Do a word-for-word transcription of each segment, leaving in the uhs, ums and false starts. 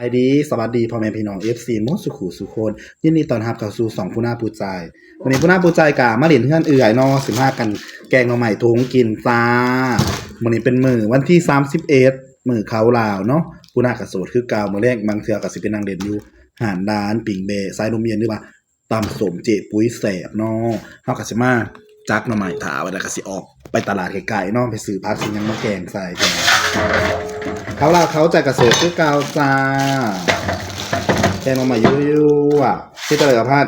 สวัสดี สวัสดีพ่อแม่พี่น้อง เอฟซี หมดสุขุสุคน ยินดีต้อนรับเข้าสู่ช่องปูนาปูจาย มื้อนี้ปูนาปูจายกะมาเล่นเฮือนเอื้อยเนาะ สิพากันแกงหน่อไม้ถุงกินจ้า มื้อนี้เป็นมื้อวันที่สามสิบเอ็ด มื้อเข้าลาวเนาะ ปูนากะโสดคือเก่า มื้อแลงบางเทื่อกะสิไปนั่งเล่นอยู่ห้านร้านปิ้งแบ่ สายลมเย็น หรือว่าตำส้มเจ๊ปุ้ยแซ่บเนาะ เฮากะสิมาจักหน่อไม้ถ่าไว้ แล้วกะสิออกไปตลาดใกล้ๆเนาะ ไปซื้อผักซื้อหยังมาแกงใส่ เข้าลาวเข้าจายกะโสดคือเก่าจ้า แกงหน่อไม้ยั่วๆ เฮ็ดจั่งใด๋ล่ะพัด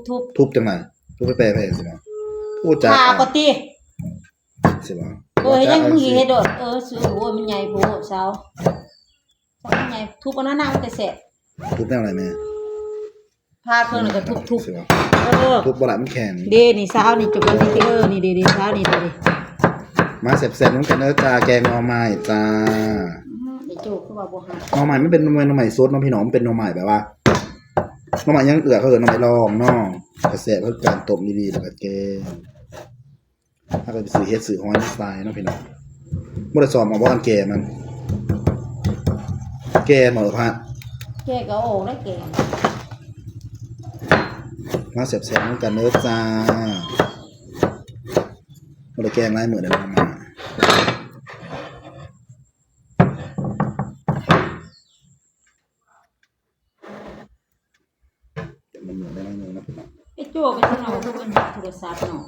ทุบๆ ทุบจั่งใด๋ ทุบไปแปะๆ สิบ่ โอ้ จ้า ผ่าก็ติ สิบ่ เออ ยังมึงสิเฮ็ดโดด เออ ซื้อ โอ้ย มันใหญ่โพด เสา เสามันใหญ่ ทุบเอาหน้าๆ มันจะแสบ ทุบแนวใด๋แม่ ผ่าเครื่องแล้วก็ทุบๆ สิบ่ เออ ทุบบ่ล่ะ มันแข็ง เด้นี่ เสานี่ จุกมันนี่ เออ นี่ เด้ๆ เสานี่ เด้ๆ มาแซ่บๆนำกันเด้อจ้า แกงหน่อไม้จ้า อืม ไอ้โจ้คือว่าบ่หัก หน่อไม้มันเป็นหน่อไม้ หน่อไม้สดเนาะพี่น้อง มันเป็นหน่อไม้แบบว่า หน่อไม้หยังเอื้อย เขาเอิ้นหน่อไม้ลองเนาะ กะแซ่บคือกัน ต้มดีๆ แล้วกะแกง เฮากะไปซื้อเห็ดซื้อหอยมาใส่เนาะพี่น้อง บ่ได้ซ่อมเอาบ่ อันแก่มัน แก่หมดละพัด แก่กะออกแล้วแก่ มาแซ่บๆนำกันเด้อจ้า บ่ได้แกงหลายมื้อแล้วเนาะ มันเหมือนได้น้อยนึงนะพี่น้อง ไอ้โจ้ไปทางไหน โทรศัพท์เนาะ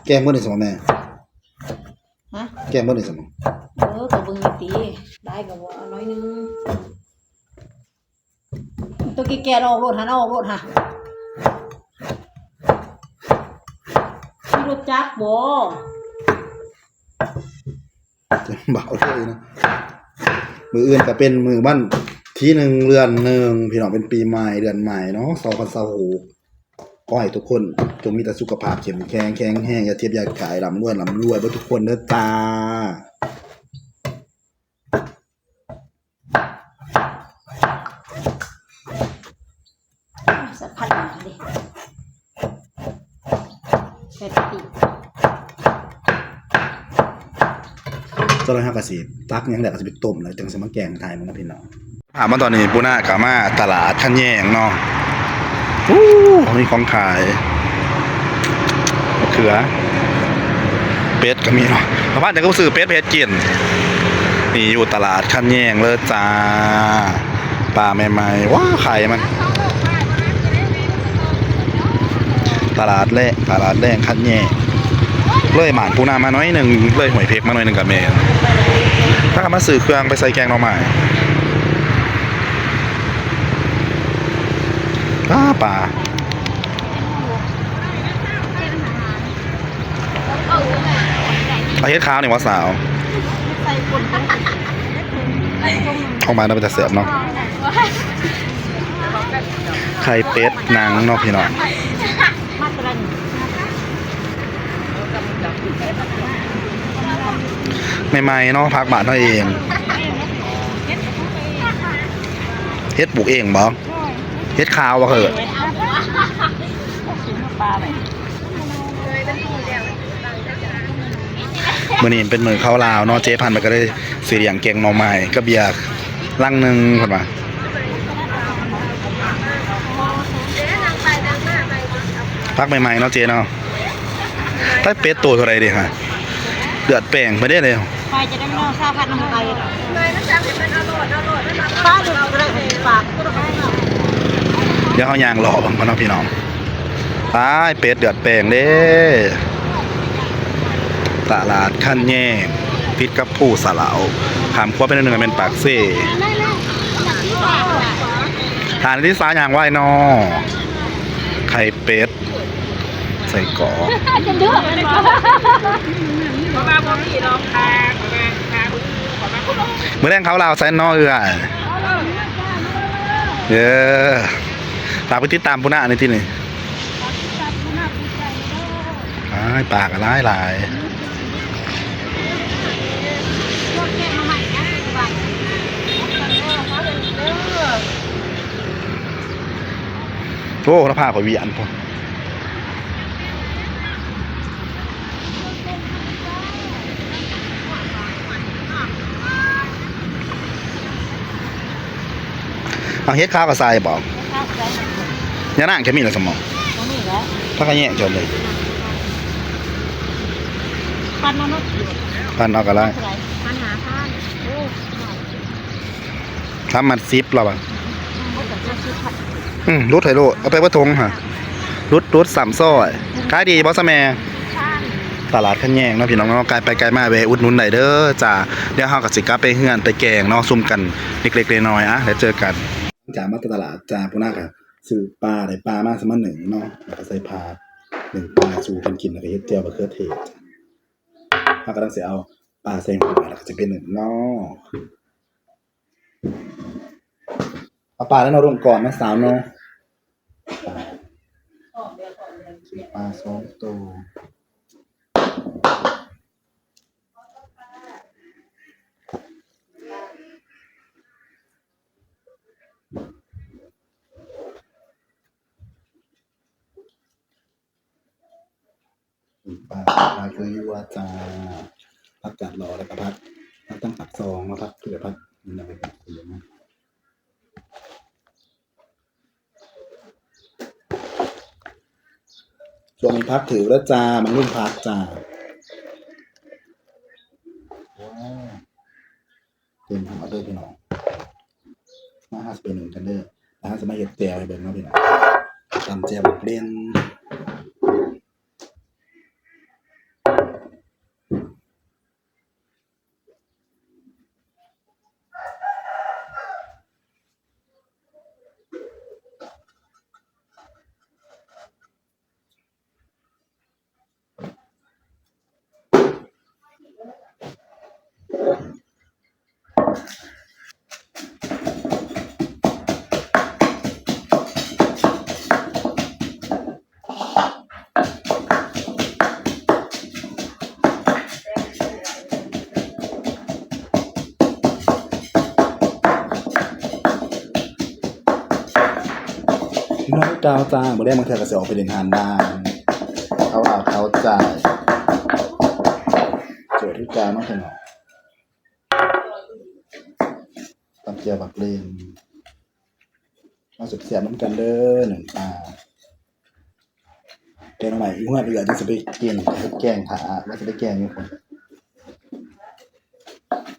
แกงเบิดนี่สมอแม่ ฮะ แกงเบิดนี่สมอ เออ กะเบิ่งอยู่ติ ได้กะบ่ เอาน้อยนึง ตัวกี้แกะออกโลดหา เอาออกโลดหา มีรถจักรบ่ เบาเลยนะ มื้ออื่นกะเป็นมื้อวันที่หนึ่ง เดือนหนึ่ง พี่น้อง เป็นปีใหม่ เดือนใหม่เนาะ สองพันยี่สิบหก ขอให้ทุกคนจงมีแต่สุขภาพเข้มแข็ง แข็งแรง อย่าเจ็บอย่าไข้ ร่ำรวย ร่ำรวยเบิดทุกคนเด้อจ้า สะพัดมาดิ แปดปี เจ้าหน้าที่ก็สิตักหยังแล้วก็สิไปต้ม แล้วจั่งสิมาแกงถ่ายมันนะพี่น้อง ถามมาตอนนี้ปูนากะมาตลาดคันแยงเนาะ อู้ มีของขาย มะเขือ เป็ดกะมีเนาะ พ่อพันธุ์จะก็ซื้อเป็ดไปเฮ็ดกิน นี่อยู่ตลาดคันแยงเลยจ้า ปลาใหม่ๆ ว้า ไข่มัน ตลาดแลง ตลาดแลงคันแยง เลยบ้านปูนามาหน่อยนึง เลยห้วยเพชรมาหน่อยนึงกะแม่น พากะมาซื้อเครื่องไปใส่แกงหน่อไม้ ปลา ปลา เอาเห็ดขาวนี่วะสาว ออกมาแล้วเป็นตาแซ่บเนาะ ไข่เป็ดหนังเนาะพี่น้อง ใหม่ๆเนาะ ผักบ้านเฮาเอง เฮ็ดปลูกเองบ่ เฮ็ดขาวบ่เคิด มื้อนี้เป็นมื้อเข้าลาวเนาะ เจ๊พันธุ์มันก็เลยสิเลี้ยงแกงหน่อไม้กับเบียร์ลังหนึ่งเพิ่นว่า ผักใหม่ๆเนาะเจ๊เนาะ ไข่เป็ดโตเท่าใดเด้ฮะ เดือดแป้งไปเด้เลย ไปจะได้ไม่ต้องเศร้าพันหนึ่งไป ป้าดูก็ได้ฝาก เดี๋ยวเฮาย่างเลาะเบิ่งก่อนเนาะพี่น้อง ไข่เป็ดเดือดแป้งเด้ ตลาดคันแยง ติดกับภูสะเหลา ข้ามขัวไปนิดนึงก็เป็นปากเซ ทานที่ซ้ายย่างไหว้นอ ไข่เป็ด ไส้กรอก จะเลือกมันก็ เพราะว่าบ่มีดอกค่ะ มื้อแลงเข้าลาวใส่นอเอื้อย เย้อ ฝากไปติดตามปูนาในที่นี่ อ้าย ปลากะหลายหลาย โอ้ ละผ้าข่อยเวียนพุ้น เอาเฮ็ดข้าวกับทรายบอก ข้าวใส่ ยานางจะมีเหรอสมอง บ่มีแล้ว ถ้าขะแยงจบเลย พันเอาเนาะ พันเอาก็ได้ เท่าไหร่ พันห้าพัน โอ้ สามมัดสิบแล้วบ่ะ อืม อืม รุดให้โลด เอาไปเบิดถุงฮะ รุด รุดสามซอย ขายดีบ่ซะแม่ ตลาดขะแยงเนาะพี่น้องเนาะ ไกลไปไกลมาแวะอุดหนุนได้เด้อจ้า เดี๋ยวเฮาก็สิกลับไปเฮือนไปแกงเนาะ ซุ่มกันเล็กๆน้อยๆ อ่ะ แล้วเจอกัน จ้า มาตลาดจ้า ผู้นั้นก็ซื้อปลา ได้ปลามาสมันหนึ่งเนาะ แล้วก็ใส่ผัก หนึ่งปลาสู่กันกิน แล้วก็เฮ็ดแจ่วมะเขือเทศ เฮาก็ต้องสิเอาปลาใส่หอย แล้วก็สิเป็นหนึ่งเนาะ เอาปลาแล้วเนาะลงก่อนนะสาวเนาะ ปลาสองตัว ปลา ปลาคือยั่วจ้า ผักกาดหลอแล้วก็ผัก ผักตั้งผักซองมาผักคือผักนี่นะเป็นผักเสียงนะ ช่วงนี้ผักถือแล้วจ้า มันรุ่นผักจ้า ว้าว เต็มหัวเลยพี่น้อง มาหาสิเป็นหนึ่งกันเด้อ แล้วหาสิมาเฮ็ดแจ่วให้เบิ่งเนาะพี่น้อง ตำแจ่วบักเล่น น้องดาวจ้า มื้อแรกบางเทื่อก็สิออกไปเล่นหานดาว เอาอาบเอาจ่าย โจทย์ที่กามาขนาด ตำแจ่วบักเลน มาแซ่บๆนำกันเด้อ หนึ่งปลา แกงใหม่อีกเมื่อเดือนจะไปกิน แกงถาว่าจะไปแกงอยู่คน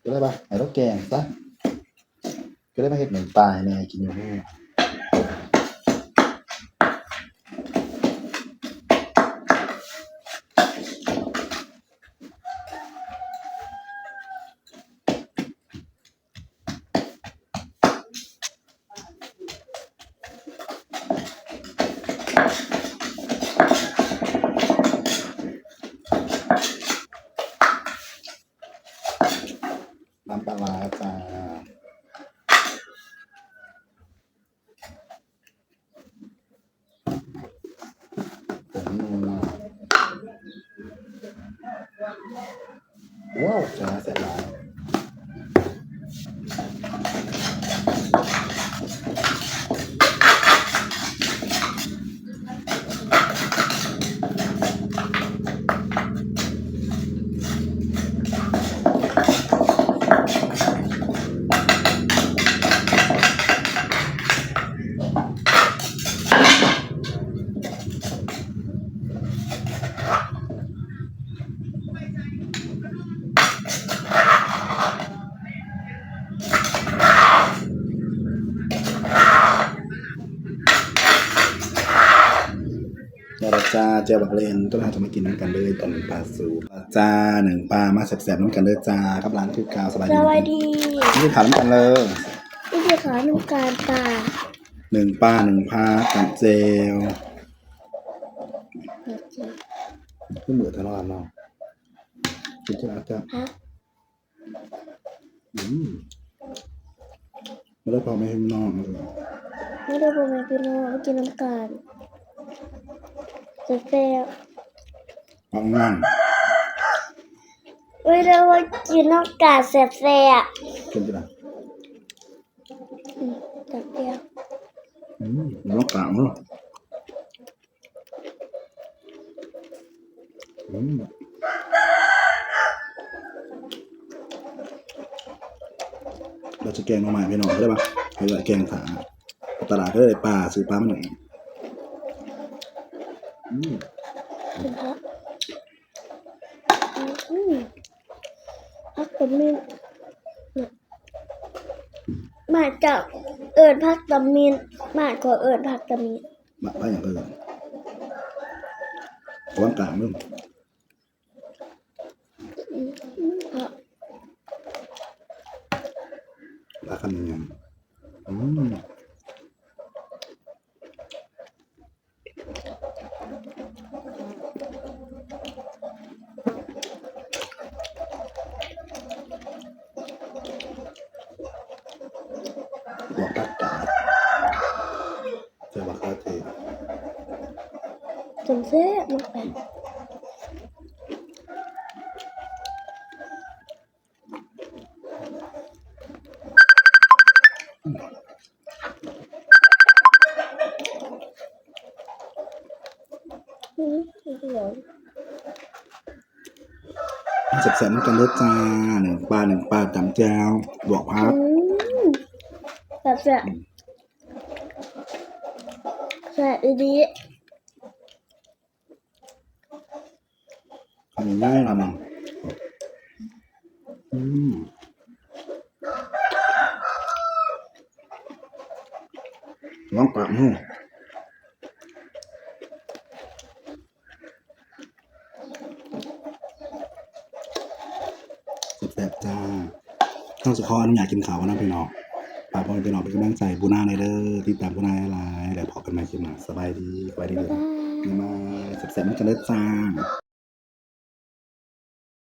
ก็เลยว่าให้เราแกงซะ ก็เลยมาเฮ็ดหนึ่งปลาให้แม่กินอยู่นี่ น้ำปลาร้าจ้า ผงนัว ว้าว จ้า แซ่บหลาย แล้วจ้า แจ่วบักเลน ตัวนี้เราจะมากินน้ำกันเลย ตอนหนึ่งปลาสูปลาจ้า หนึ่งปลา มาแซ่บๆน้ำกันเลยจ้า กับร้านคือเก่า สบายดี สวัสดี นี่คือถามน้ำกันเลย นี่คือถามน้ำกันจ้า หนึ่งปลา หนึ่งปลา กับแจ่ว โอเค คือเหมือนทะเลาะกันเนาะ กินที่ร้านจ้า ฮะ อืม มาได้พอไหมพี่น้อง มาได้พอไหมพี่น้อง มากินน้ำกัน แซ่บๆ เอางาน ไม่ได้ว่ากินน้ำกันแซ่บๆ กินที่ไหน อืม แซ่บๆ อืม น้ำกลางเนาะ อืม เราจะแกงหน่อไม้พี่น้อง ได้ปะ ให้เราแกงถา ตลาดก็เลยปลา ซื้อปลามาหน่อย อืม เป็นผักอืมผักตะมินเนี่ยมาจากเอิญผักตะมินมาขอเอิญผักตะมิน มาปลาอย่างอื่นก้อนกลางมึง อืมผัก ปลาคันยังอืม หัวผักกาด ใส่มะเขือเทศ จนแซ่บมากไปอืมอร่อย แซ่บๆนำกันเด้อจ้า หนึ่งปลา หนึ่งปลา ตำแจ่ว บวกผัก อืมแบบแซ่บแซ่บอีดี อันนี้ง่ายละมั้ง อืม ลองปากดู แซ่บๆจ้า ต้องสิขออนุญาตกินข้าวก่อนนะพี่น้อง ฝากพ่อแม่พี่น้องเป็นกำลังใจปูนาแหน่เด้อ ติดตามปูนาหลายๆ แล้วพบกันใหม่คลิปหน้า สบายดี สบายดี บ๊ายบาย บ๊ายบาย แซ่บๆนำกันเด้อจ้า